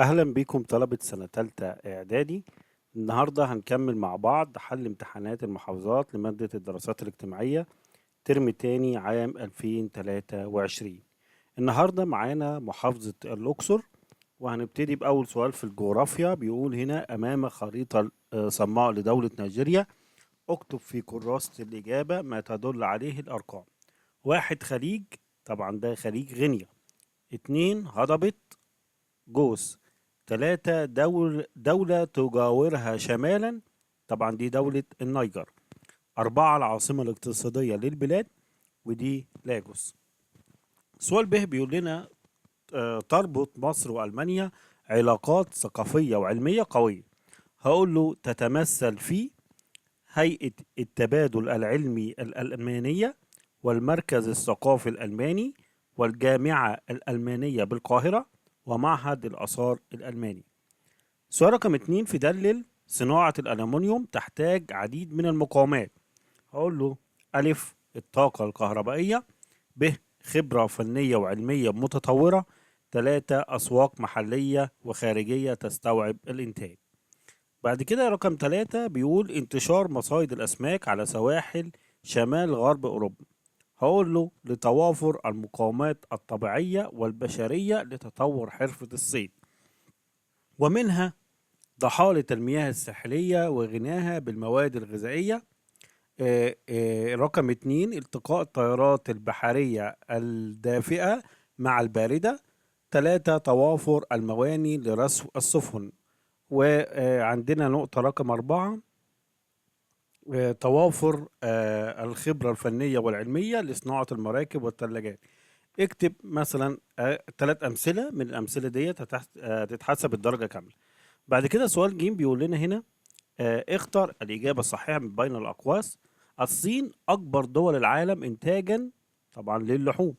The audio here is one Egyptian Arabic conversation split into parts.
أهلا بكم طلبة سنة تالتة إعدادي. النهاردة هنكمل مع بعض حل امتحانات المحافظات لمادة الدراسات الاجتماعية ترم تاني عام 2023. النهاردة معانا محافظة الأقصر، وهنبتدي بأول سؤال في الجغرافيا. بيقول هنا: أمام خريطة صماء لدولة نيجيريا، اكتب في كراسة الإجابة ما تدل عليه الأرقام. 1 خليج، طبعا ده خليج غينيا. 2 هضبة جوز. 3 دولة تجاورها شمالا، طبعا دي دولة النيجر. 4 العاصمة الاقتصادية للبلاد، ودي لاجوس. سؤال ب بيقول لنا تربط مصر وألمانيا علاقات ثقافية وعلمية قوية. هقول له تتمثل في هيئة التبادل العلمي الألمانية والمركز الثقافي الألماني والجامعة الألمانية بالقاهرة ومعهد الآثار الألماني. سؤال رقم 2 في دلل: صناعة الألمنيوم تحتاج عديد من المقاومات. هقول له ألف الطاقة الكهربائية، ب خبرة فنية وعلمية متطورة، 3 أسواق محلية وخارجية تستوعب الإنتاج. بعد كده رقم 3 بيقول انتشار مصايد الأسماك على سواحل شمال غرب أوروبا. هقول له لتوافر المقاومات الطبيعية والبشرية لتطور حرفة الصيد، ومنها ضحالة المياه الساحلية وغناها بالمواد الغذائية. رقم 2 التقاء التيارات البحرية الدافئة مع الباردة. 3 توافر المواني لرسو السفن. وعندنا نقطة رقم 4 توافر الخبرة الفنية والعلمية لصناعة المراكب والثلاجات. اكتب مثلا 3 أمثلة من الأمثلة ديت هتتحسب الدرجة كاملة. بعد كده سؤال ج بيقول لنا هنا اختر الإجابة الصحيحة من بين الأقواس. الصين أكبر دول العالم إنتاجا طبعا للحوم.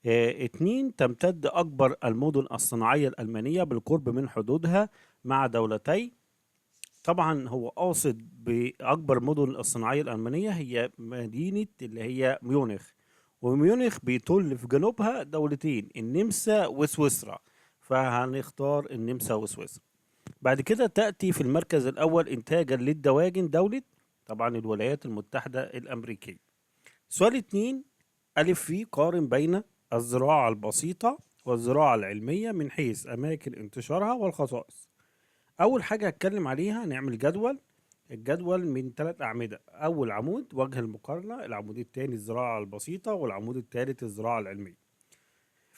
2 تمتد أكبر المدن الصناعية الألمانية بالقرب من حدودها مع دولتي. طبعا هو قاصد بأكبر مدن الصناعية الألمانية هي مدينة اللي هي ميونخ، وميونخ بيطل في جنوبها دولتين النمسا وسويسرا، فهنختار النمسا وسويسرا. بعد كده تأتي في المركز الأول إنتاجا للدواجن دولة طبعا الولايات المتحدة الأمريكية. سؤال 2 ألف في قارن بين الزراعة البسيطة والزراعة العلمية من حيث أماكن انتشارها والخصائص. أول حاجة هتكلم عليها نعمل جدول، الجدول من 3 أعمدة. أول عمود وجه المقارنة، العمود الثاني الزراعة البسيطة، والعمود الثالث الزراعة العلمية.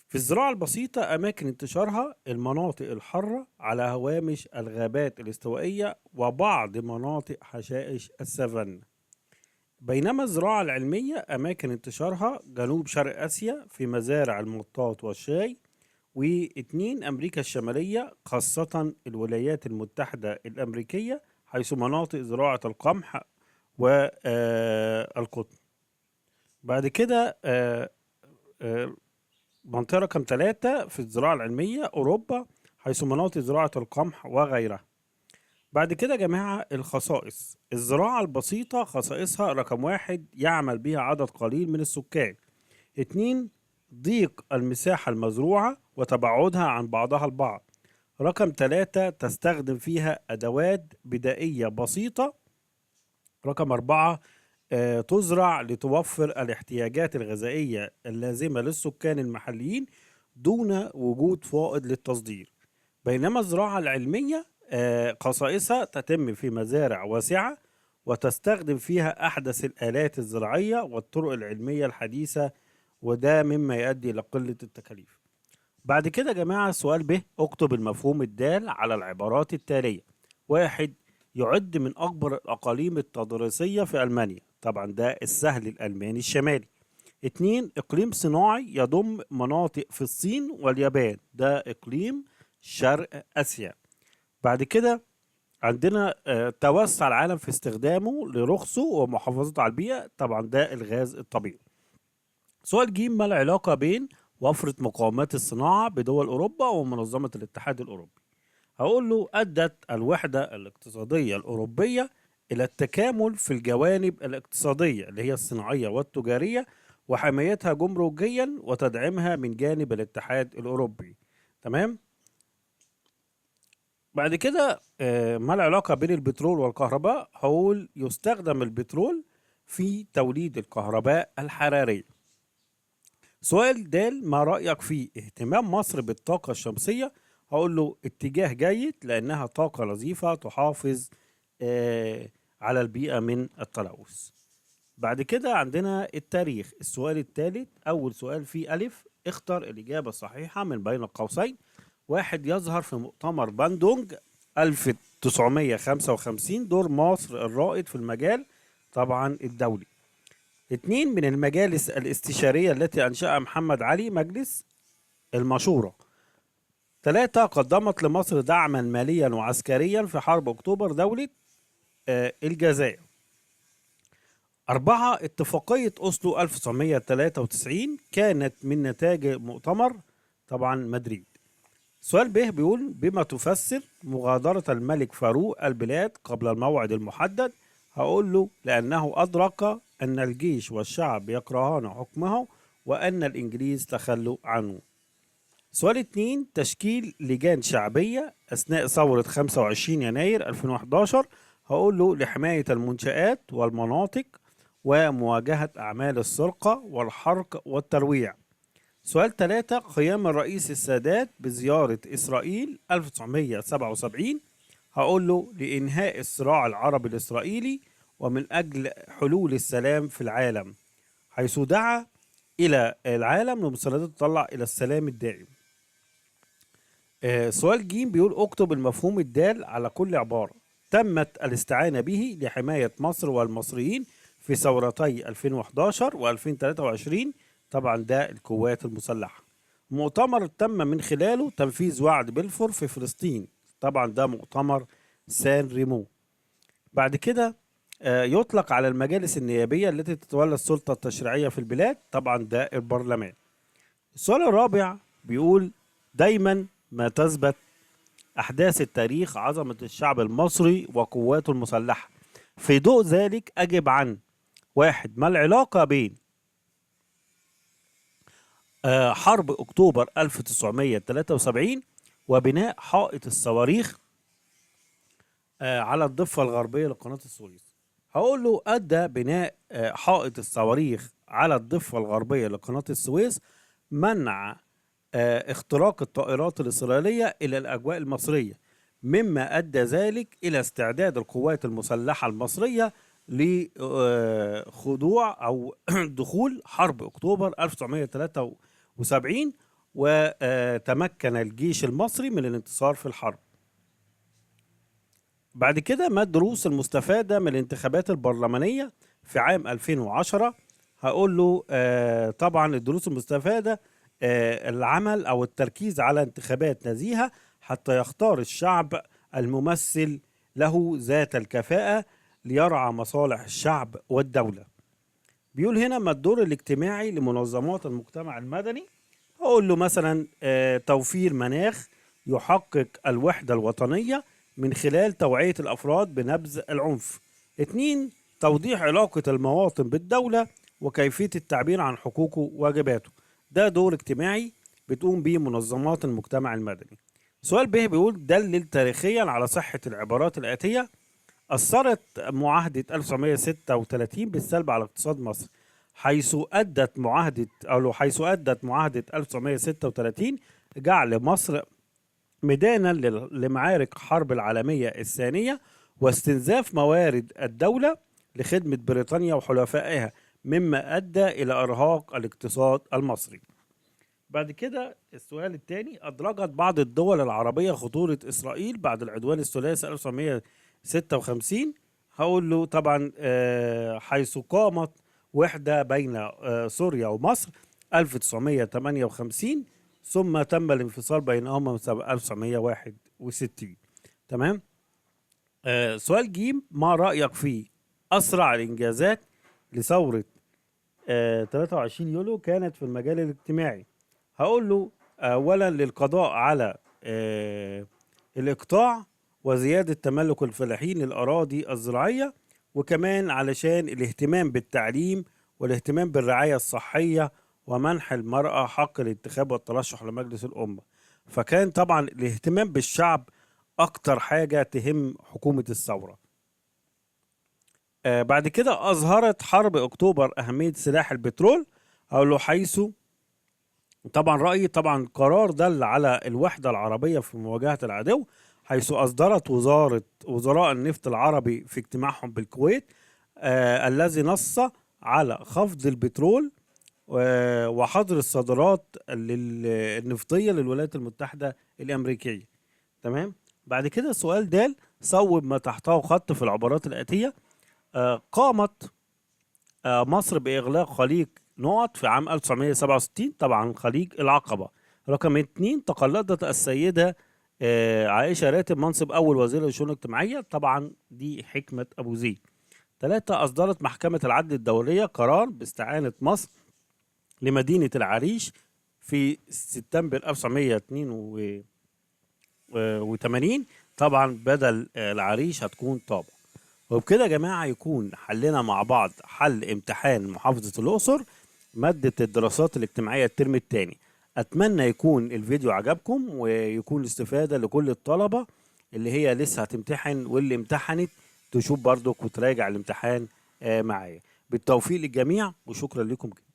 في الزراعة البسيطة أماكن انتشارها المناطق الحارة على هوامش الغابات الاستوائية وبعض مناطق حشائش السافانا. بينما الزراعة العلمية أماكن انتشارها جنوب شرق آسيا في مزارع المطاط والشاي، و2 أمريكا الشمالية خاصة الولايات المتحدة الأمريكية حيث مناطق زراعة القمح والقطن. بعد كده منطقة رقم 3 في الزراعة العلمية أوروبا حيث مناطق زراعة القمح وغيرها. بعد كده يا جماعة الخصائص. الزراعة البسيطة خصائصها رقم 1 يعمل بها عدد قليل من السكان. 2 ضيق المساحة المزروعة وتباعدها عن بعضها البعض. رقم 3 تستخدم فيها أدوات بدائية بسيطة. رقم 4 تزرع لتوفر الاحتياجات الغذائية اللازمة للسكان المحليين دون وجود فائض للتصدير. بينما الزراعة العلمية خصائصها تتم في مزارع واسعة وتستخدم فيها أحدث الآلات الزراعية والطرق العلمية الحديثة، وده مما يؤدي إلى قلة التكاليف. بعد كده يا جماعة سؤال ب اكتب المفهوم الدال على العبارات التالية. 1 يعد من أكبر الأقاليم التضاريسية في ألمانيا، طبعا ده السهل الألماني الشمالي. 2 إقليم صناعي يضم مناطق في الصين واليابان، ده إقليم شرق آسيا. بعد كده عندنا توسع العالم في استخدامه لرخصه ومحافظته على البيئة، طبعا ده الغاز الطبيعي. سؤال ج ما العلاقة بين وفرة مقاومات الصناعة بدول أوروبا ومنظمة الاتحاد الأوروبي؟ هقول له أدت الوحدة الاقتصادية الأوروبية إلى التكامل في الجوانب الاقتصادية اللي هي الصناعية والتجارية وحمايتها جمركيا وتدعيمها من جانب الاتحاد الأوروبي. تمام؟ بعد كده ما العلاقة بين البترول والكهرباء؟ هقول يستخدم البترول في توليد الكهرباء الحرارية. سؤال د، ما رأيك في اهتمام مصر بالطاقة الشمسية؟ هقول له اتجاه جيد لأنها طاقة نظيفة تحافظ على البيئة من التلوث. بعد كده عندنا التاريخ، السؤال الثالث، أول سؤال فيه ألف، اختر الإجابة الصحيحة من بين القوسين. واحد، يظهر في مؤتمر باندونج 1955 دور مصر الرائد في المجال طبعا الدولي. اتنين، من المجالس الاستشارية التي أنشأها محمد علي مجلس المشورة. ثلاثة، قدمت لمصر دعما ماليا وعسكريا في حرب أكتوبر دولة الجزائر. أربعة، اتفاقية أوسلو 1993 كانت من نتاج مؤتمر طبعا مدريد. سؤال ب بيقول بما تفسر مغادرة الملك فاروق البلاد قبل الموعد المحدد؟ هقول له لأنه أدرك أن الجيش والشعب يكرهان حكمه وأن الإنجليز تخلوا عنه. سؤال 2، تشكيل لجان شعبية أثناء ثورة 25 يناير 2011. هقول له لحماية المنشآت والمناطق ومواجهة أعمال السرقة والحرق والترويع. سؤال 3، قيام الرئيس السادات بزيارة إسرائيل 1977. هقول له لإنهاء الصراع العربي الإسرائيلي ومن أجل حلول السلام في العالم، حيث دعا إلى العالم لمساندة التطلع إلى السلام الدائم. سؤال ج بيقول اكتب المفهوم الدال على كل عبارة تمت الاستعانة به لحماية مصر والمصريين في ثورتي 2011 و2023. طبعا ده القوات المسلحة. مؤتمر تم من خلاله تنفيذ وعد بلفور في فلسطين، طبعا ده مؤتمر سان ريمو. بعد كده يطلق على المجالس النيابية التي تتولى السلطة التشريعية في البلاد، طبعا ده البرلمان. السؤال الرابع بيقول دايما ما تثبت أحداث التاريخ عظمة الشعب المصري وقواته المسلحة، في ضوء ذلك أجب عن: واحد، ما العلاقة بين حرب أكتوبر 1973 وبناء حائط الصواريخ على الضفة الغربية لقناة السويس؟ هقول له أدى بناء حائط الصواريخ على الضفة الغربية لقناة السويس منع اختراق الطائرات الإسرائيلية إلى الأجواء المصرية، مما أدى ذلك إلى استعداد القوات المسلحة المصرية لخضوع أو دخول حرب أكتوبر 1973، وتمكن الجيش المصري من الانتصار في الحرب. بعد كده ما الدروس المستفادة من الانتخابات البرلمانية في عام 2010؟ هقول له طبعا الدروس المستفادة العمل أو التركيز على انتخابات نزيهة حتى يختار الشعب الممثل له ذات الكفاءة ليرعى مصالح الشعب والدولة. بيقول هنا ما الدور الاجتماعي لمنظمات المجتمع المدني؟ هقول له مثلا توفير مناخ يحقق الوحدة الوطنية من خلال توعية الأفراد بنبذ العنف. 2، توضيح علاقة المواطن بالدولة وكيفية التعبير عن حقوقه وواجباته. ده دور اجتماعي بتقوم به منظمات المجتمع المدني. سؤال ب بيقول دلل تاريخيا على صحة العبارات الآتية: أثرت معاهدة 1936 بالسلب على اقتصاد مصر، حيث أدت معاهدة 1936 جعل مصر ميدانا لمعارك حرب العالمية الثانية واستنزاف موارد الدولة لخدمة بريطانيا وحلفائها، مما أدى إلى إرهاق الاقتصاد المصري. بعد كده السؤال الثاني: أدرجت بعض الدول العربية خطورة إسرائيل بعد العدوان الثلاثي 1956. هقول له طبعا حيث قامت وحدة بين سوريا ومصر 1958، ثم تم الانفصال بينهما 1961. تمام. سؤال جيم: ما رأيك في أسرع الإنجازات لثورة 23 يوليو كانت في المجال الاجتماعي؟ هقول له أولا للقضاء على الإقطاع وزيادة تملك الفلاحين للأراضي الزراعية، وكمان علشان الاهتمام بالتعليم والاهتمام بالرعاية الصحية ومنح المرأة حق الانتخاب والترشح لمجلس الأمة. فكان طبعا الاهتمام بالشعب أكتر حاجة تهم حكومة الثورة. بعد كده أظهرت حرب أكتوبر أهمية سلاح البترول، أقول له حيث طبعا رأيي طبعا قرار دل على الوحدة العربية في مواجهة العدو، حيث أصدرت وزراء النفط العربي في اجتماعهم بالكويت الذي نص على خفض البترول وحظر الصادرات النفطية للولايات المتحدة الأمريكية. تمام. بعد كده سؤال دال، صوب ما تحته خط في العبارات الآتية. قامت مصر بإغلاق خليج نقط في عام 1967، طبعا خليج العقبة. رقم 2، تقلدت السيدة عائشة راتب منصب أول وزير للشؤون الاجتماعية، طبعا دي حكمة أبو زيد. 3، أصدرت محكمة العدل الدولية قرار باستعانة مصر لمدينة العريش في سبتمبر 1982، طبعا بدل العريش هتكون طابة. وبكده يا جماعة يكون حلنا مع بعض حل امتحان محافظة الأقصر مادة الدراسات الاجتماعية الترم الثاني. أتمنى يكون الفيديو عجبكم ويكون استفادة لكل الطلبة اللي هي لسه هتمتحن واللي امتحنت تشوف برضك وتراجع الامتحان معايا. بالتوفيق للجميع وشكرا لكم جدا.